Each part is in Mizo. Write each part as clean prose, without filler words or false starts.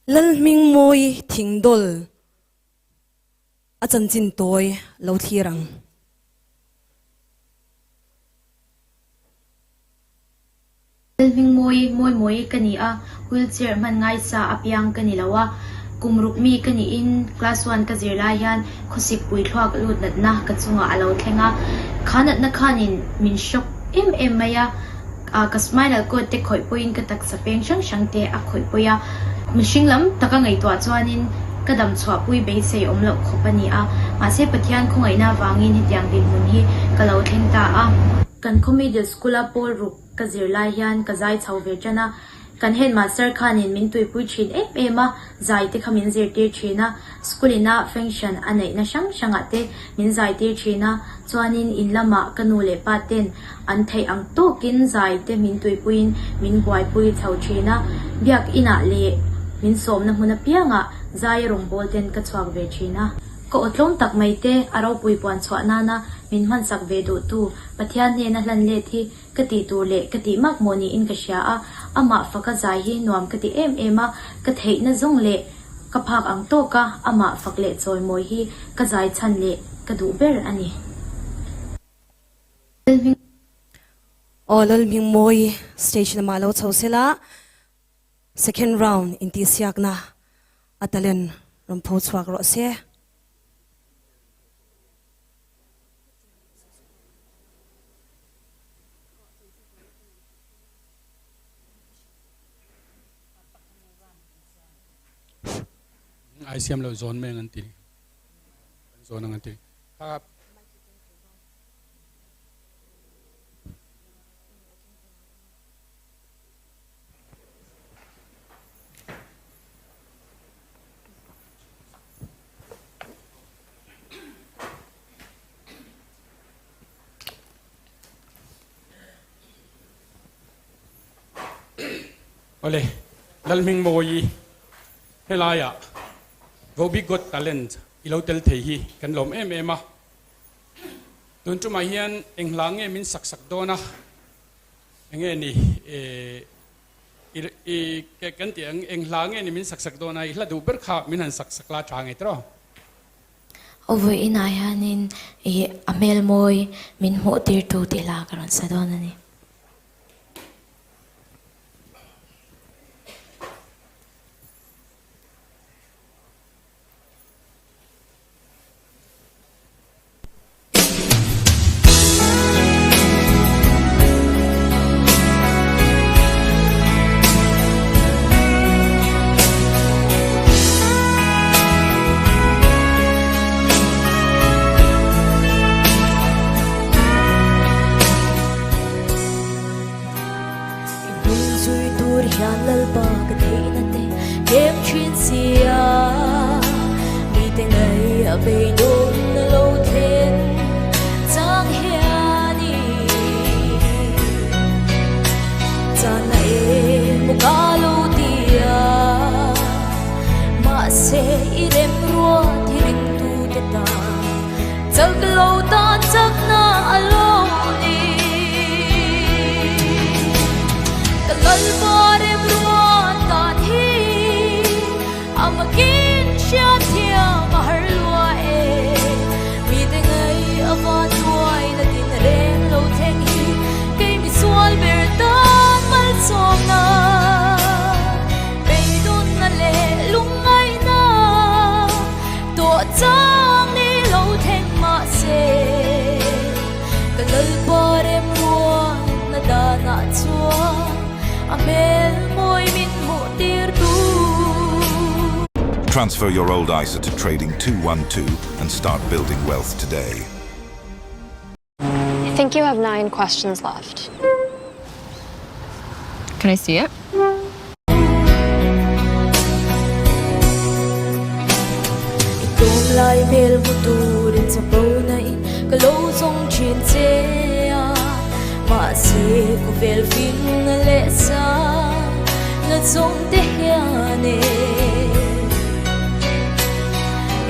Lalhmingmawii Thingdawl a chanchin tawi lo thlir ang. Lalhmingmawii Mawimawii ka ni a, wheelchair hman ngaisa apiang ka ni lo a, kum ruk mi ka niin class one ka zir lai hian khawsik pui thluak lut natna ka chungah a lo thleng a, kha natna khanin min shock em em mai a, ka spinal cord te khawih pawhin ka taksa peng hrang hrang te a khawih pawih a, mihring lam taka ngaihtuah chuanin ka dam chhuahpui beisei awm loh khawp a ni a, mahse Pathian khawngaihna avangin hetiang dinhmun hi ka lo thleng ta a. Kan khaw middle school a pawl ruk Ka zir lai hian ka zai chho ve tan a, kan headmaster khanin min tuipui thin em em a, zai te kha min zirtir thin a, school ina function a neihna hrang hrangah te min zai tir thin a, chuanin in lamah ka nu leh pa ten an theih ang tawkin zai te min tuipuiin min buaipui chho thin a, biak inah leh min sawmna hmun apiangah zaia rawngbâwl ten ka chhuak ve thin a. Ka aw tlawm tak mai te a ropui puan chhuah nana min hmansak ve duhtu Pathian hnena hlan let hi Ka tih tur leh ka tih mak maw niin ka hria a, amah faka zai hi nuam ka ti em em a, ka theihna zawng leh ka phak ang tawka amah fak leh chawimawi hi ka zai chhan leh ka duh ber a ni. Lalhming. Aw Lalhmingmawi stage lamah lo chho sela second round intihsiakna a talent rawn pho chhuak rawh se. Ai siam lo zawn mai ang an ti. Zawn ang an ti. Kha Awle, Lalhmingmawii, helaiah Vohbik Got Talent i lo tel thei hi kan lawm em em a. Tun tumah hian eng hla nge min sak sak dawn a, enge ni i kan tih ang eng hla nge ni min sak sak dawn a, i hla duh ber kha min han sak sak la tha ngei tawh. Aw vawiinah hianin i a hmel mawi min hmuh tirtu tih hla ka rawn sa dawn a ni. I hnung zui tur hian Lalpa ka theihna te tlem thin si a, mite ngaih a beidawn na lo thlen chang hian i chan na emaw ka lo ti a, mahse i remruat hi ringtute tan chak lo tan chakna a lo ni. Ka Lalpa remruat dan hi a makin hriatthiam a har lua e. Mite ngaih a van tuai na tin reng lo thleng hi kei misual ber tan malsawmna beidawnna leh lungngaihna tawh chang ni lo thleng mahse ka Lalpa remruatna danah chuan a hmel mawi min hmuh tir tu. Transfer your old ISA to Trading 212 and start building wealth today. I think you have 9 questions left. Can I see it? I tlawm lai hmel hmu turin chapo na in ka lo zawng thin che a, mahse khawvel fin na leh sa na zawng te hian e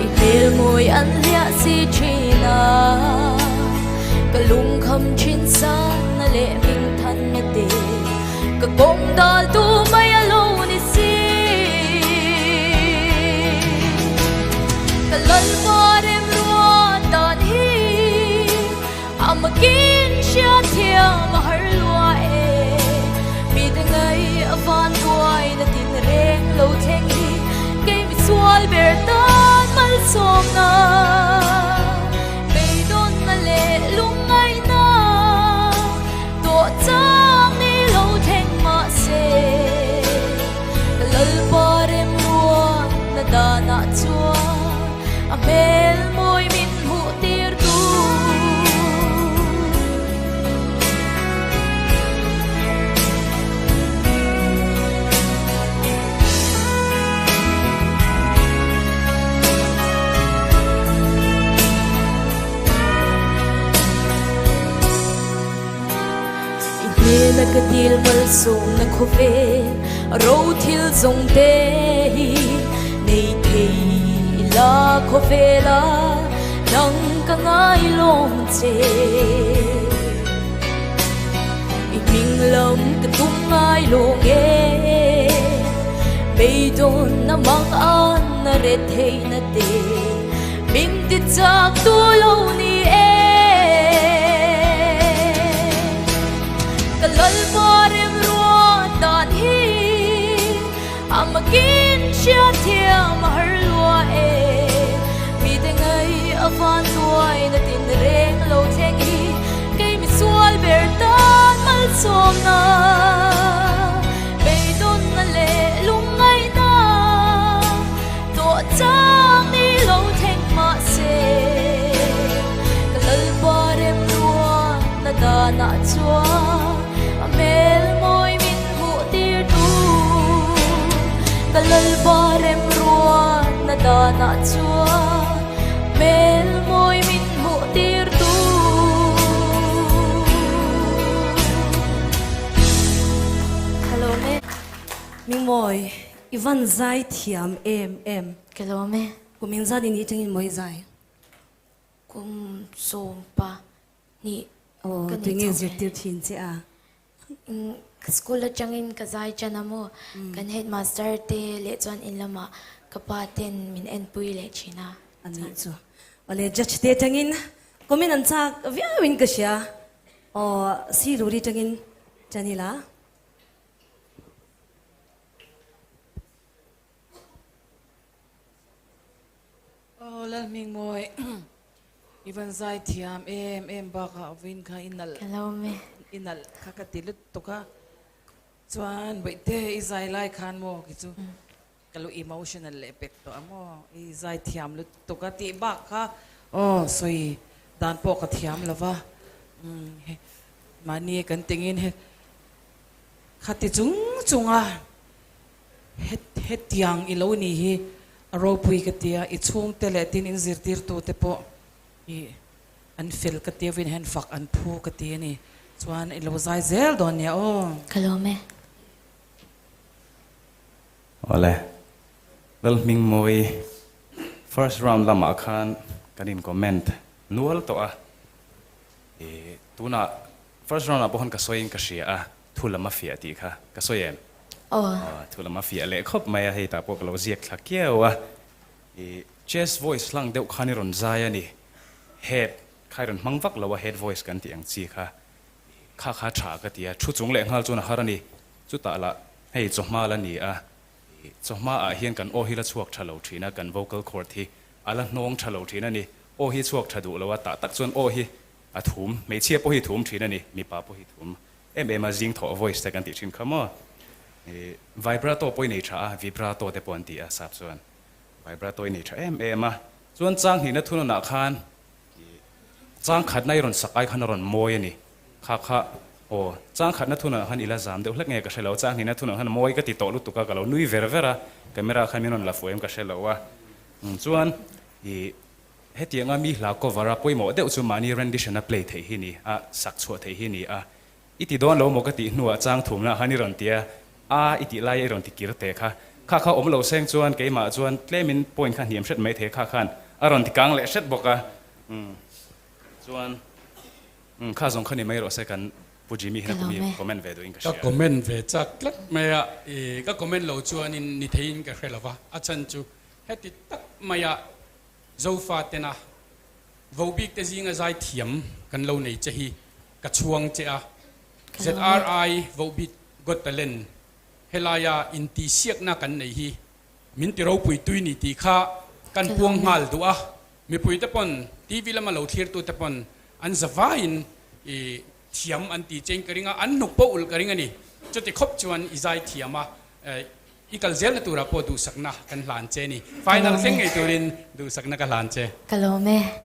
i hmel mawi an hliah si thin a, ka lungkham thin san na leh hming than na te. Ka kawng dal tu mai a lo ni si. sawmna Beidawnna leh lungngaihna tawh chang ni lo thleng mahse Ka Lalpa remruatna danah chuan a hmel mawi min hmuh tir tu. I hnena ka dil malsawmna khawvel ro thil zawng te hi nei thei ila khawvela nang ka ngai lawm che. I hming lam ka tum ngai lo nge Beidawn na mang an na ret thei na te Min ti chak tu lo ni e Ka Lalpa remruat dan hi A makin hriatthiam a har lua e Mite ngai a van tuai na tin reng lo thleng hi Kei mi sual ber tan malsawmna Beidawnna leh lungngaihna tawh chang ni lo thleng mahse Ka Lalpa remruatna danah chuan a hmel mawi min hmuh tir tu Ka Lalpa remruatna danah chuan hmel mawi min hmuh tir tu. Ka lawm e. Mingmawi, i van zai thiam em em. Ka lawm e. Kum engzat i nih tangin mawi zai? Kum sawmpa hnih Aw, ka ni tui nge chho e. zirtir thin che a? School atangin ka zai tan a maw? Kan headmaster te leh chuan in lamah ka pa ten min enpui leh thin a. A nih chu. Awle judge te atangin comment an chak viau in ka hria. Aw si luri atangin tan ila. Aw Lalhmingmawi i van zai thiam em em bakah vawin kha i nalh Ka lo me. i nalh kha ka ti lutuk a chuan bawihte i zai lai khan maw khi chu ka lo emotional leh pek tawh a maw i zai thiam lutuk a tih bak kha aw sawi dan pawh ka thiam lo va umm mahni kan tingin he khati chung chunga Hetiang i lo ni hi a ropui ka ti a, i chhungte leh tin in zirtirtute pawh i an fel ka ti avin hian fak an phu ka ti a ni. Chuan i lo zai zel dawn nia aw. Ka lawm e. Awle, Lalhmingmawi, first round lamah khan kan in comment nual tawh a, i tunah first round ah pawh khan ka sawiin ka hria a, Thu lam a fiah tih kha ka sawi em? Aw. Thu lam a fiah leh khawp mai a, hei tah pawh ka lo ziak thla kiau a. I chest voice hlang deuh khan i rawn zai a ni. Head kha i rawn hmang vak lo a, head voice kan tih ang chi kha. Kha kha tha ka ti a, thu chung leh nghal chuan a har a ni. Chutah lah hei chawhma la ni a, i chawhma ah hian kan aw hi la chhuak tha lo thin a, kan vocal cord hi a la hnawng tha lo thin a ni. Aw hi chhuak tha duh lo a, tah tak chuan aw hi a thum, hmeichhia pawh hi thum thin a ni, mipa pawh hi thum. Em em a zing thawh voice te kan tih thin kha maw. I vibrato pawh i nei tha a, vibrato te pawh an ti a sap chuan. Vibrato i nei tha em em a. Chuan chang hnihna thunawnah khan i chang khatna i rawn sak ai khan a rawn mawi a ni. Kha kha aw chang khatna thunawnah khan i la zam deuh hlek nge ka hre lo. Chang hnihna thunawnah khan mawi ka ti tawh lutuk a, ka lo nui ver ver a, camera khan min rawn la fuh em ka hre lo a. Chuan i Hetianga mi hla cover a pawimawh deuh chu mahni rendition a play theih hi ni a, sak chhuah theih hi ni a. I ti dawn lo maw ka tih hnuah chang thumna khan i rawn ti a, a i tih laia i rawn ti kir teh kha. Kha kha awm lo seng chuan keimah chuan tlemin point kha hniam hret mai thei kha khan a rawn ti kang leh hret bawk a. Umm chuan umm kha zawng kha ni mai rawh se kan Pu Jimmy hian a comment ve duhin ka Ka hria. comment ve chak tlat mai a, i ka comment lo chuanin ni theiin ka hre lo va, a chhan chu heti tak maia Zofa tena vobik te zinga zai thiam kan lo nei che hi ka chhuang che a, ZRI Vohbik Got Talent helaia intihsiakna kan nei hi min ti ropui tui ni tih kha Kan puang nghal duh a, mipui te pawn TV lama lo thlir tu te pawn an zavaiin i thiam an ti chein ka ring a, an hnuk pawh ulh ka ring a ni. Chuti khawp chuan i zai thiam a, i kal zelna turah pawh duhsakna kan hlan che a ni. Final thleng ngei turin duhsakna ka hlan che. Ka lawm e.